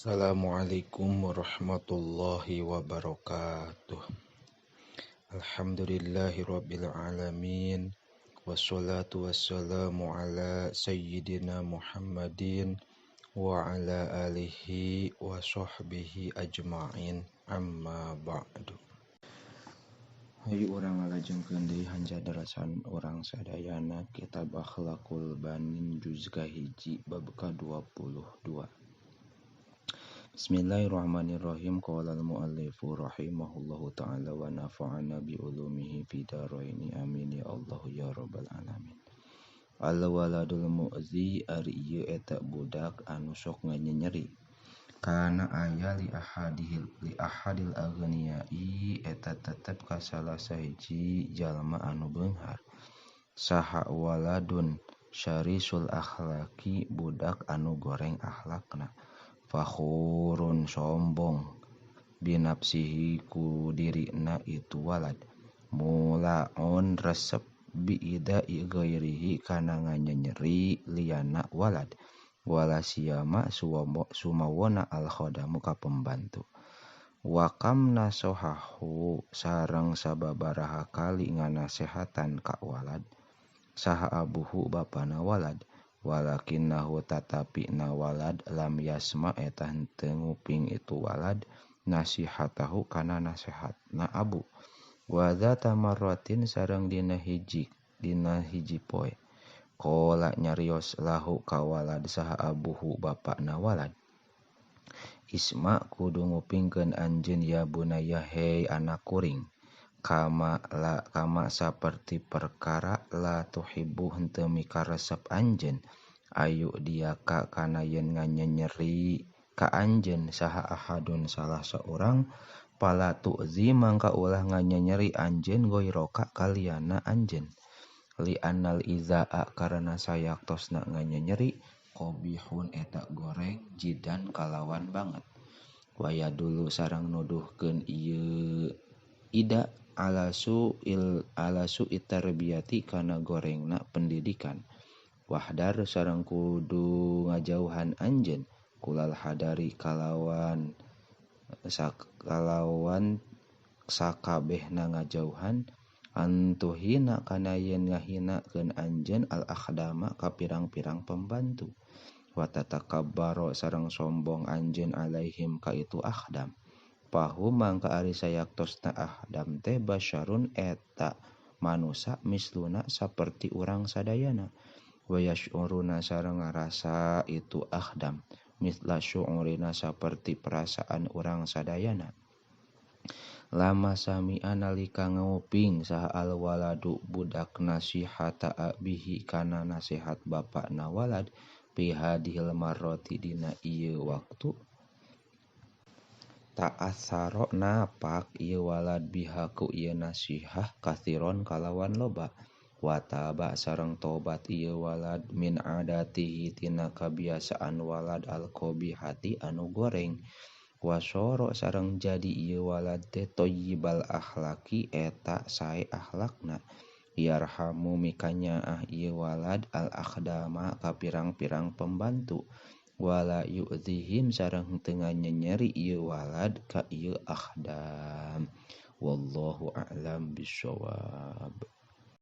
Assalamualaikum warahmatullahi wabarakatuh. Alhamdulillahirabbil alamin. Wassalatu wassalamu ala sayyidina Muhammadin wa ala alihi wa sahbihi ajma'in. Amma ba'du. Hayu urang ngalajengkeun deui hanjadarasan urang sadayana kitab Akhlaqul Banin juz kahiji bab ka-22. Bismillahirrahmanirrahim. Qala al-muallifu rahimahullahu ta'ala wa nafa'ana bi ulumihi fi dharaini amin ya Allah ya rabbal alamin. Al waladul mu'zi ari ieu eta budak anu sok nganyenyeri. Kana aya li ahadil aghniyai eta tetep ka salah sahiji jalma anu beunghar. Saha waladun syarisul akhlaqi budak anu goreng akhlakna. Fakhurun sombong binafsihi ku dirina itu walad. Mulaun resep biida'i ghairihi kana nganyenyeri liyana walad. Wala siyama sumawona al khadamu ka pembantu. Wa kam nasohahu sareng sababaraha kali nganasehatan ka walad. Saha abuhu bapana walad. Walakinnahu tatapi na walad lam yasma eta henteu nguping itu walad nasihatahu kana nasehatna abu. Wa dzata marratin sareng dina hiji poe. Qala nyarios lahu ka walad saha abuhu bapana walad. Isma kudu ngupingkeun anjeun ya bunaya hei anak kuring. Kama saperti perkara la tuhibbu henteu mikaresep anjeun ayu diaka kana yen nganyenyeri ka anjeun saha ahadun salah saurang pala tu'zi mangka ulah nganyenyeri anjeun goiroka kaliana anjeun li annal izaa karana sayaktosna nganyenyeri qabihun eta goreng jidan kalawan banget waya dulu sareng nuduhkeun ieu ida ala su'i tarbiyati kana gorengna pendidikan wahdar sareng kudu ngajauhan anjeun kulal hadari kalawan sakabehna ngajauhan antuhina kana yen ngahinakeun anjeun al akhdama ka pirang-pirang pembantu wa tatakabbaro sareng sombong anjeun alaihim ka itu akhdam. Pahum mangka ari sayaktosna ahdam teh basyarun eta manusa misluna saperti urang sadayana wa yash'uruna sareng ngarasa itu ahdam misla syu'urina saperti perasaan urang sadayana. Lama sami'a nalika nguping saha al waladu budak nasihata abihi kana nasihat bapakna walad fi hadhil marrati dina ieu waktu ta'atsaro napak ieu walad bihaku ieu nasihah kathiron kalawan loba wa taba sareng tobat ieu walad min adatihi tina kabiasaan walad alqabihati anu goreng wasoro sareng jadi ieu walad teh thayyibal akhlaqi eta sae akhlakna yarhamu mikanyaah ieu walad al akhdama ka pirang-pirang pembantu wala yu'zihim sareng teu nganyenyeri ieu walad ka ieu akhdam. Wallahu a'lam bissawab.